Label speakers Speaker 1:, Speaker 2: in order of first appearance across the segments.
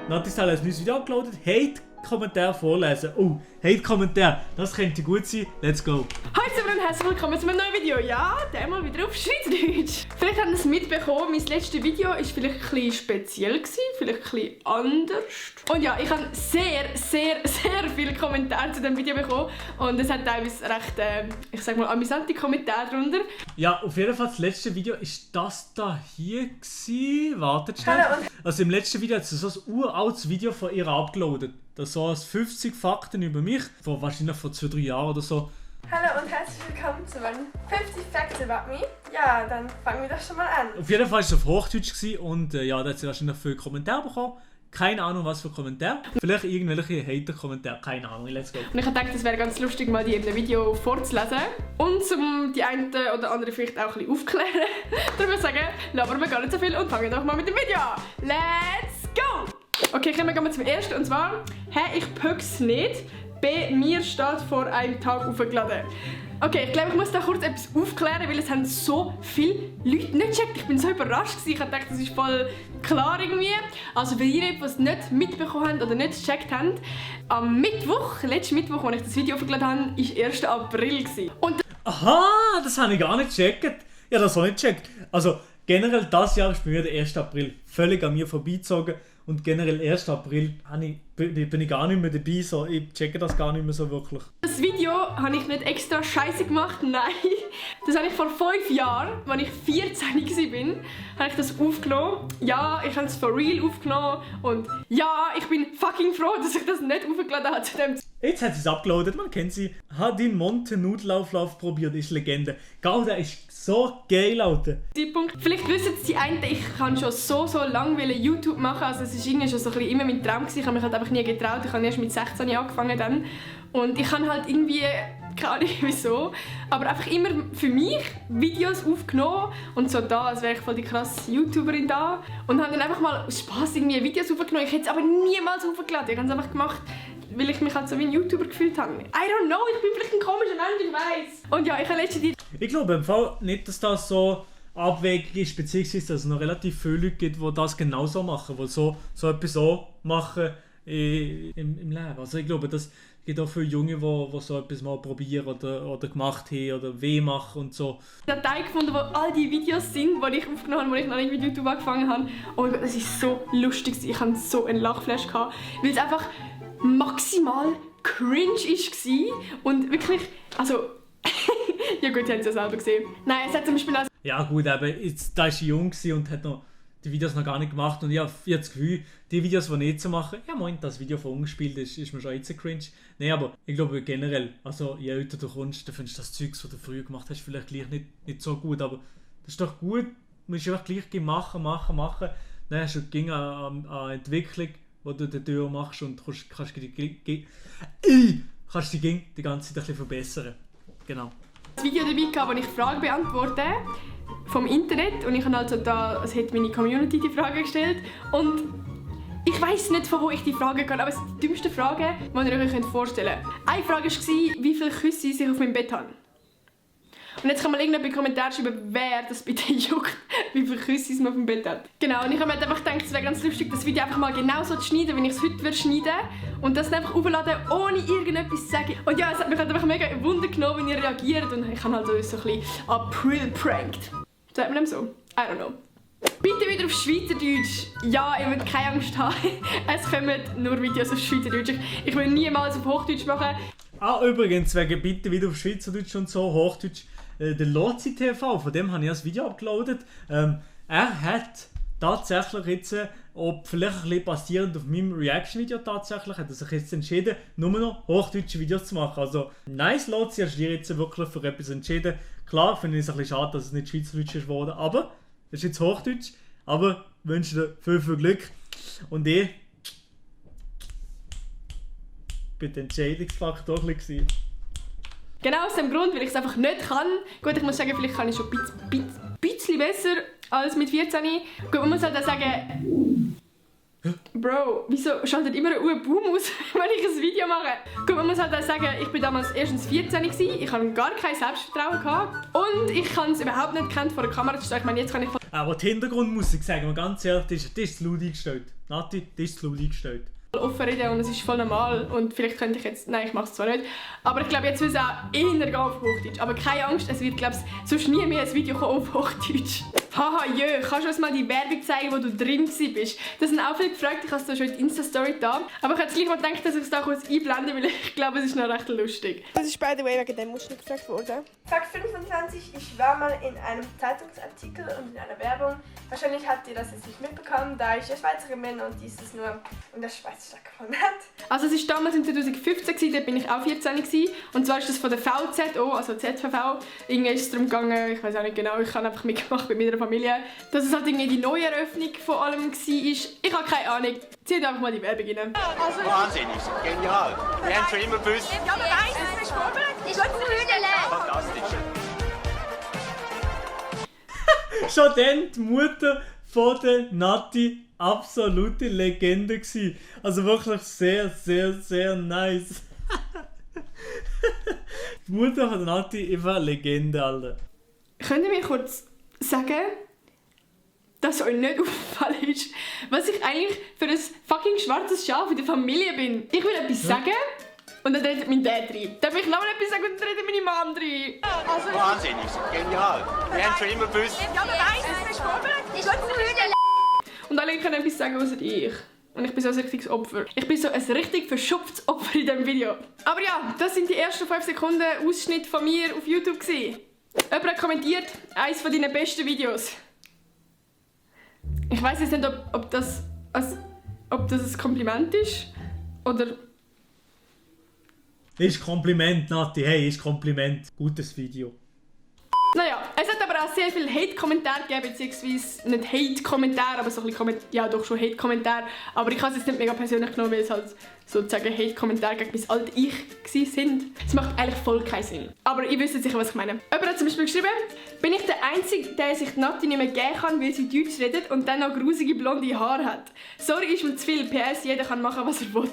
Speaker 1: Natisal hat ein neues Video abgeladen. Hate-Kommentar vorlesen. Oh, Hate-Kommentar. Das könnte gut sein. Let's go.
Speaker 2: Hallo zusammen und herzlich willkommen zu einem neuen Video. Ja, diesmal wieder auf Schweizerdeutsch. Vielleicht habt ihr es mitbekommen, mein letztes Video war vielleicht ein bisschen speziell, vielleicht ein bisschen anders. Und ja, ich habe sehr viele Kommentare zu diesem Video bekommen. Und es hat teilweise recht, ich sag mal, amüsante Kommentare darunter.
Speaker 1: Ja, auf jeden Fall das letzte Video ist das da hier gewesen. Wartet schnell. Also im letzten Video hat sie so ein uraltes Video von ihr abgeladen. Das so als 50 Fakten über mich, wahrscheinlich vor 2-3 Jahren oder so.
Speaker 3: Hallo und herzlich willkommen zu meinen 50 Facts about me. Ja, dann fangen wir doch schon mal an.
Speaker 1: Auf jeden Fall war es auf Hochdeutsch gewesen und ja, da hat sie wahrscheinlich viele Kommentare bekommen. Keine Ahnung, was für Kommentare. Vielleicht irgendwelche Hater-Kommentare. Keine Ahnung, let's go.
Speaker 2: Und ich habe gedacht, es wäre ganz lustig, mal die in einem Video vorzulesen. Und um die eine oder andere vielleicht auch ein bisschen aufklären. Darum würde ich sagen, labern wir gar nicht so viel und fangen doch mal mit dem Video an. Let's go! Okay, kommen wir zum ersten. Und zwar, ich pöck's nicht. B. Mir steht vor einem Tag aufgeladen. Okay, ich glaube, ich muss da kurz etwas aufklären, weil es haben so viele Leute nicht gecheckt. Ich bin so überrascht gewesen. Ich dachte, das ist voll klar irgendwie. Also, wenn ihr etwas nicht mitbekommen habt oder nicht gecheckt habt, am Mittwoch, letzten Mittwoch, als ich das Video aufgeladen habe, war 1. April gewesen. Und
Speaker 1: aha, das habe ich gar nicht gecheckt. Ja, das habe ich nicht gecheckt. Also, generell das Jahr ist bei mir der 1. April völlig an mir vorbeigezogen. Und generell 1. April bin ich gar nicht mehr dabei, so, ich checke das gar nicht mehr so wirklich.
Speaker 2: Das Video habe ich nicht extra scheiße gemacht, nein. Das habe ich vor 5 Jahren, als ich 14 war, habe ich das aufgenommen. Ja, ich habe es for real aufgenommen und ja, ich bin fucking froh, dass ich das nicht aufgeladen habe zu dem.
Speaker 1: Jetzt hat sie es abgeladen, man kennt sie. Hat den Monte-Nudelauflauf probiert, ist Legende. Gau, der ist so geil, Alter.
Speaker 2: Vielleicht wissen es die einen, ich kann schon so lange YouTube machen, also es war irgendwie schon so ein bisschen immer mein Traum gewesen. Ich habe mich halt einfach nie getraut, ich habe erst mit 16 angefangen dann. Und ich habe halt irgendwie, keine Ahnung wieso, aber einfach immer für mich Videos aufgenommen und so da, als wäre ich voll die krasse YouTuberin da. Und habe dann einfach mal aus Spass irgendwie Videos aufgenommen, ich hätte es aber niemals aufgeladen, ich habe es einfach gemacht, weil ich mich halt so wie ein YouTuber gefühlt habe. I don't know, ich bin vielleicht ein komischer Mensch, ich weiss. Und ja, ich habe letztens
Speaker 1: Ich glaube im Fall nicht, dass das so abwegig ist, beziehungsweise dass es noch relativ viele Leute gibt, die das genauso machen, die so etwas so machen im Leben. Also ich glaube, das gibt auch viele Junge, die so etwas mal probieren oder gemacht haben oder weh machen und so.
Speaker 2: Ich habe Datei gefunden, wo all die Videos sind, die ich aufgenommen habe, als ich noch nicht mit YouTube angefangen habe. Oh mein Gott, das ist so lustig, ich hatte so einen Lachflash gehabt, weil es einfach maximal cringe war und wirklich, also ja gut, ihr habt es ja selber gesehen. Nein, es hat zum Beispiel auch...
Speaker 1: Ja gut, aber jetzt, da war ich jung und hat noch die Videos noch gar nicht gemacht und ich habe das Gefühl, die Videos, die nicht so machen, ja moin, das Video von ungespielt ist mir schon jetzt cringe. Nein, aber ich glaube generell, also je älter du kommst, dann findest du das Zeug, was du früher gemacht hast, vielleicht gleich nicht so gut, aber das ist doch gut, du musst einfach gleich machen. Dann hast du gegen eine Entwicklung, wo du die Tür machst und kannst die ganze Zeit ein bisschen verbessern. Genau.
Speaker 2: Das Video dabei gehabt, wo ich Fragen beantworte vom Internet und ich habe also da, es hat meine Community die Frage gestellt und ich weiss nicht, von wo ich die Frage kann, aber es sind die dümmsten Fragen, die ihr euch vorstellen könnt. Eine Frage war, wie viele Küsse ich auf meinem Bett habe. Und jetzt kann man irgendjemand in den Kommentaren schreiben, wer das bitte juckt, wie viele Küsse man auf dem Bett hat. Genau, und ich habe mir einfach gedacht, es wäre ganz lustig, das Video einfach mal genau so zu schneiden, wie ich es heute schneiden würde. Und das dann einfach aufladen, ohne irgendetwas zu sagen. Und ja, es hat mich halt einfach mega Wunder genommen, wie ihr reagiert. Und ich habe halt so ein bisschen April-pranked. Sagt man dem so? I don't know. Bitte wieder auf Schweizerdeutsch. Ja, ihr müsst keine Angst haben. Es kommen nur Videos auf Schweizerdeutsch. Ich will niemals auf Hochdeutsch machen.
Speaker 1: Ah, übrigens, wegen bitte wieder auf Schweizerdeutsch und so, Hochdeutsch. Der Lozi TV, von dem habe ich das Video abgeladen. Er hat tatsächlich jetzt, ob vielleicht ein bisschen basierend auf meinem Reaction-Video tatsächlich, hat er sich jetzt entschieden, nur noch hochdeutsche Videos zu machen. Also, nice Lozi, hast du dir jetzt wirklich für etwas entschieden. Klar, finde ich es ein bisschen schade, dass es nicht Schweizerdeutsch ist geworden, aber es ist jetzt Hochdeutsch. Aber ich wünsche dir viel Glück. Und ich bin der Entscheidungsfaktor ein bisschen.
Speaker 2: Genau aus dem Grund, weil ich es einfach nicht kann. Gut, ich muss sagen, vielleicht kann ich schon ein bisschen besser als mit 14. Gut, man muss halt auch sagen... Bro, wieso schaltet immer eine Uhr Boom aus, wenn ich ein Video mache? Gut, man muss halt auch sagen, ich war damals erstens 14 gewesen, ich hatte gar kein Selbstvertrauen gehabt und ich kann es überhaupt nicht gekannt, vor der Kamera zu stehen. Ich meine, jetzt kann ich...
Speaker 1: Aber die Hintergrundmusik, sagen wir ganz ehrlich, die ist zu laut eingestellt. Nati, die ist zu laut eingestellt.
Speaker 2: Offen reden und es ist voll normal und vielleicht könnte ich jetzt, nein, ich mache es zwar nicht, aber ich glaube, jetzt will es auch eher gehen auf Hochdeutsch. Aber keine Angst, es wird, glaube ich, sonst nie mehr ein Video kommen auf Hochdeutsch. Haha, jö, kannst du uns mal die Werbung zeigen, wo du drin bist? Das sind auch viele gefragt, ich habe es da schon in die Insta-Story da. Aber ich habe jetzt gleich mal gedacht, dass ich es da kurz einblende, weil ich glaube, es ist noch recht lustig.
Speaker 3: Das ist by the way wegen dem Muster gefragt worden. Fakt 25, ich war mal in einem Zeitungsartikel und in einer Werbung. Wahrscheinlich habt ihr das jetzt nicht mitbekommen, da ich ja Schweizerin bin und dieses nur in der Schweiz stattgefunden hat.
Speaker 2: Also es war damals in 2015, da bin ich auch 14 gewesen. Und zwar ist das von der VZO, also ZVV. Irgendwie ist es darum gegangen, ich weiß auch nicht genau, ich habe einfach mitgemacht mit meiner Familie, dass es halt irgendwie die Neueröffnung von allem war. Ich habe keine Ahnung. Zieht einfach mal die Werbung rein.
Speaker 4: Wahnsinnig, genial. Wir haben schon immer gewusst.
Speaker 3: Ja, aber weiss, es ist vorbereitet. Ich bin
Speaker 4: Fantastisch.
Speaker 1: Schon dann die Mutter von der Nati absolute Legende gewesen. Also wirklich sehr, sehr, sehr nice. Die Mutter von der Nati einfach eine Legende, Alter.
Speaker 2: Könnt ihr mir kurz sagen, dass euch nicht aufgefallen ist, was ich eigentlich für ein fucking schwarzes Schaf in der Familie bin? Ich will etwas sagen und dann redet mein Dad rein. Dann will ich noch etwas sagen und dann redet meine Mom rein.
Speaker 4: Wahnsinnig, genial. Wir haben schon immer gewusst.
Speaker 3: Ja, aber weiss, es ist vorbereitet.
Speaker 2: Und alle können etwas sagen außer ich. Und ich bin so ein richtiges Opfer. Ich bin so ein richtig verschupftes Opfer in diesem Video. Aber ja, das sind die ersten 5 Sekunden Ausschnitt von mir auf YouTube gewesen. Jemand hat kommentiert, eines von deinen besten Videos. Ich weiss jetzt nicht, ob das ein Kompliment ist oder...
Speaker 1: Ist Kompliment, Nati, hey, ist Kompliment. Gutes Video.
Speaker 2: Naja, es hat aber auch sehr viele Hate-Kommentare gegeben, beziehungsweise nicht Hate-Kommentare, aber so ein bisschen ja doch schon Hate-Kommentare. Aber ich habe es jetzt nicht mega persönlich genommen, weil es halt sozusagen Hate-Kommentare gegen mein altes Ich sind. Es macht eigentlich voll keinen Sinn. Aber ihr wisst sicher, was ich meine. Jemand hat zum Beispiel geschrieben, bin ich der Einzige, der sich die Nati nicht mehr geben kann, weil sie Deutsch redet und dann noch grusige blonde Haare hat. Sorry, ist mir zu viel. PS, jeder kann machen, was er will.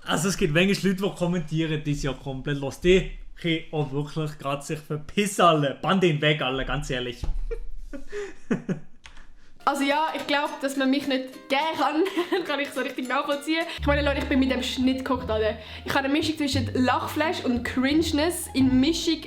Speaker 1: Also es gibt manchmal Leute, die kommentieren, die sind ja komplett los. Die können auch wirklich gerade sich verpissen alle. Band ihn weg, alle, ganz ehrlich.
Speaker 2: Also ja, ich glaube, dass man mich nicht geben kann ich so richtig nachvollziehen. Ich meine Leute, ich bin mit dem Schnitt gekocht, Alter. Ich habe eine Mischung zwischen Lachflash und Cringeness in Mischung.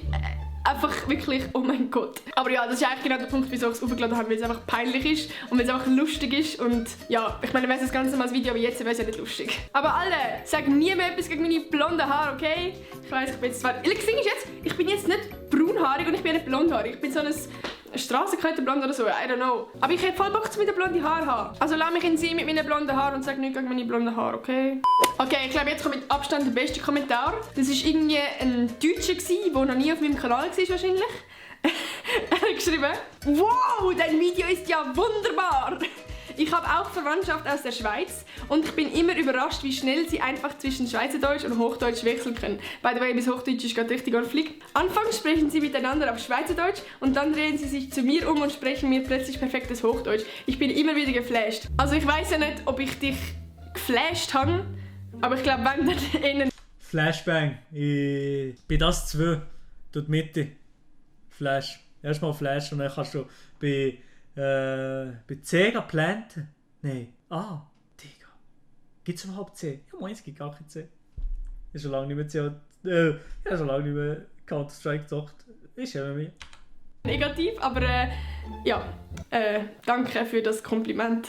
Speaker 2: Einfach wirklich, oh mein Gott. Aber ja, das ist eigentlich genau der Punkt, wieso ich es aufgeladen habe, weil es einfach peinlich ist und weil es einfach lustig ist. Und ja, ich meine, wäre es das ganze Mal das Video, aber jetzt wäre es ja nicht lustig. Aber alle, sag nie mehr etwas gegen meine blonden Haare, okay? Ich weiss, ich bin jetzt zwar... Das Ding ist jetzt, ich bin jetzt nicht braunhaarig und ich bin nicht blondhaarig. Ich bin so ein Strassenkletterblond oder so, I don't know. Aber ich hätte voll Bock, mit den blonden Haaren haben. Also lass mich in sie mit meinen blonden Haaren und sag nichts gegen meine blonden Haare, okay? Okay, ich glaube, jetzt kommt mit Abstand der beste Kommentar. Das war irgendwie ein Deutscher, der noch nie auf meinem Kanal war wahrscheinlich. Er hat geschrieben, wow, dein Video ist ja wunderbar. Ich habe auch Verwandtschaft aus der Schweiz und ich bin immer überrascht, wie schnell sie einfach zwischen Schweizerdeutsch und Hochdeutsch wechseln können. By the way, bis Hochdeutsch ist gerade richtig anfliegt. Anfangs sprechen sie miteinander auf Schweizerdeutsch und dann drehen sie sich zu mir um und sprechen mir plötzlich perfektes Hochdeutsch. Ich bin immer wieder geflasht. Also ich weiß ja nicht, ob ich dich geflasht habe, aber ich glaube, wenn dann innen...
Speaker 1: Flashbang. Bei das 2, dort Mitte. Flash. Erstmal Flash und dann kannst du bei C planten? Nein. Digga. Gibt es überhaupt C? Ja, es gibt gar kein C. Ich habe schon lange nicht mehr Counter-Strike gezockt. Ist ja bei mir.
Speaker 2: Negativ, aber danke für das Kompliment.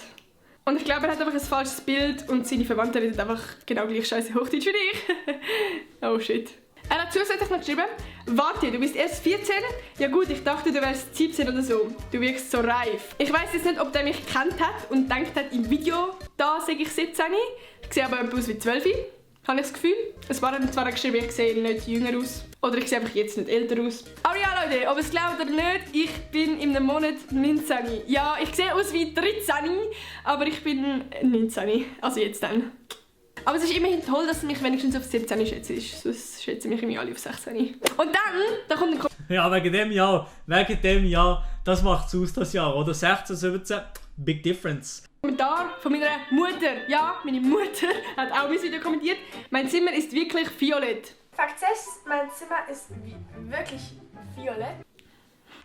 Speaker 2: Und ich glaube, er hat einfach ein falsches Bild und seine Verwandten reden einfach genau gleich scheiße Hochdeutsch wie ich. Oh shit. Er hat zusätzlich noch geschrieben, warte, du bist erst 14? Ja gut, ich dachte, du wärst 17 oder so. Du wirkst so reif. Ich weiß jetzt nicht, ob der mich gekannt hat und denkt hat, im Video, da sage ich 17. Ich sehe aber aus wie 12, habe ich das Gefühl. Es war zwar geschrieben, ich sehe nicht jünger aus. Oder ich sehe einfach jetzt nicht älter aus. Aber ja Leute, ob ihr es glaubt oder nicht, ich bin in einem Monat 19. Ja, ich sehe aus wie 13, aber ich bin 19. Also jetzt dann. Aber es ist immerhin toll, dass du mich wenigstens auf 17 schätzt. Sonst schätzen mich immer alle auf 16. Und dann kommt ein
Speaker 1: Ja, wegen dem Jahr, das macht es aus, das Jahr, oder? 16, 17, big difference.
Speaker 2: Kommentar von meiner Mutter. Ja, meine Mutter hat auch mein Video kommentiert. Mein Zimmer ist wirklich violett.
Speaker 3: Fakt 6, mein Zimmer ist wirklich violett.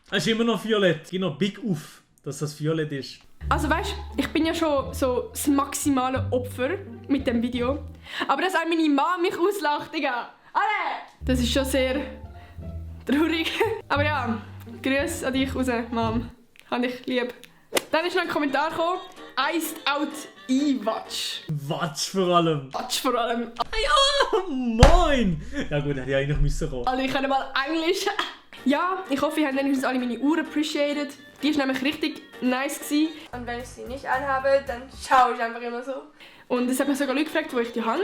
Speaker 1: Es ist immer noch violett, geh noch big auf. dass das violett ist.
Speaker 2: Also weißt, ich bin ja schon so das maximale Opfer mit dem Video. Aber dass auch meine Mama mich auslacht, Digga. Alle! Das ist schon sehr traurig. Aber ja, Grüße an dich raus, Mom. Hab dich lieb. Dann ist noch ein Kommentar gekommen. Iced out E-Watch.
Speaker 1: Watch vor allem.
Speaker 2: Watch vor allem.
Speaker 1: Ja, moin! Ja gut, hätte ich eigentlich müssen kommen.
Speaker 2: Also ich kann mal Englisch. Ja, ich hoffe, ihr habt dann alle meine Uhr appreciated. Die war nämlich richtig nice gewesen.
Speaker 3: Und wenn ich sie nicht anhabe, dann schaue ich einfach immer so.
Speaker 2: Und es hat mich sogar Leute gefragt, wo ich die habe.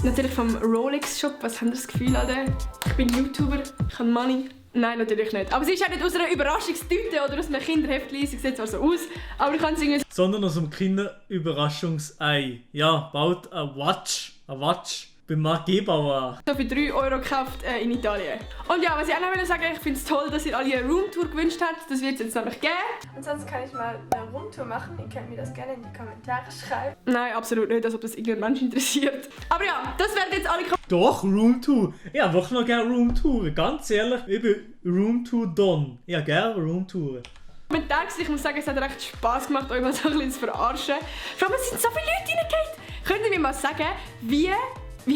Speaker 2: Natürlich vom Rolex-Shop. Was haben das Gefühl, Alter? Ich bin YouTuber, ich habe Money. Nein, natürlich nicht. Aber sie ist auch nicht aus einer Überraschungstüte oder aus einem Kinderheftchen. Sie sieht zwar so aus, aber ich kann es irgendwie...
Speaker 1: Sondern aus einem Kinderüberraschungsei. Ja, baut eine Watch. Eine Watch. Beim Marc Gebauer.
Speaker 2: So für 3 € gekauft in Italien. Und ja, was ich auch noch sagen wollte, ich finde es toll, dass ihr alle eine Roomtour gewünscht habt. Das wird es jetzt nämlich geben.
Speaker 3: Und sonst kann ich mal eine Roomtour machen. Ihr könnt mir das gerne in die Kommentare schreiben.
Speaker 2: Nein, absolut nicht, als ob das irgendein Mensch interessiert. Aber ja, das werden jetzt alle
Speaker 1: Doch, Roomtour. Ich habe wirklich noch gerne Roomtouren. Ganz ehrlich, ich bin Roomtour Don. Ich habe gerne Roomtouren.
Speaker 2: Kommentare. Ich muss sagen, es hat recht Spass gemacht, euch mal so ein bisschen zu verarschen. Vor allem, es sind so viele Leute reingegangen. Könnt ihr mir mal sagen, wie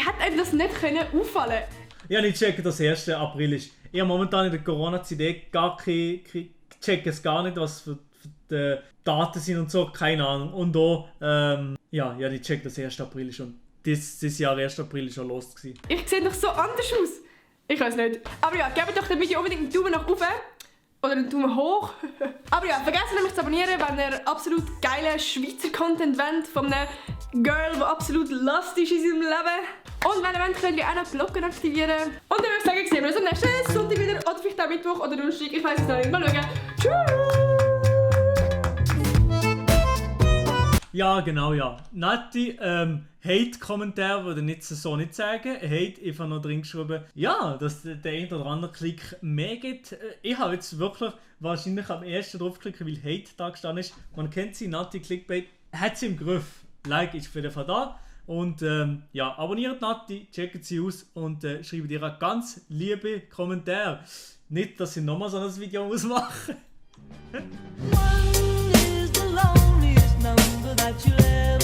Speaker 2: hat einem das nicht auffallen?
Speaker 1: Ja, ich checke, dass 1. April ist. Ich habe momentan in der Corona-Zeit gar keine checke es gar nicht, was für die Daten sind und so, keine Ahnung. Und da, ja, ich checke, dass 1. April ist und dieses Jahr 1. April ist schon los gewesen.
Speaker 2: Ich sehe doch so anders aus. Ich weiß nicht. Aber ja, gebt doch dem Video unbedingt einen Daumen nach oben. Oder einen Daumen hoch. Aber ja, vergesst nicht, mich zu abonnieren, wenn ihr absolut geilen Schweizer Content wollt. Von einem Girl, die absolut lost ist in seinem Leben. Und wenn ihr wollt, könnt ihr auch noch die Glocke aktivieren. Und dann würde ich sagen, sehen wir uns am nächsten Sonntag wieder. Oder vielleicht auch Mittwoch oder Donnerstag. Ich weiß es noch nicht. Mal schauen. Tschüss!
Speaker 1: Ja, genau, ja. Nati, Hate-Kommentar würde ich so nicht sagen. Hate einfach noch drin geschrieben, ja, dass der ein oder andere Klick mehr geht. Ich habe jetzt wirklich wahrscheinlich am ersten draufgeklickt, weil Hate da gestanden ist. Man kennt sie, Nati Clickbait hat sie im Griff. Like ist für den Fall da. Und ja, abonniert Nati, checkt sie aus und schreibt ihr einen ganz liebe Kommentar. Nicht, dass sie nochmal so ein Video machen.
Speaker 5: One is the loneliest number that you'll ever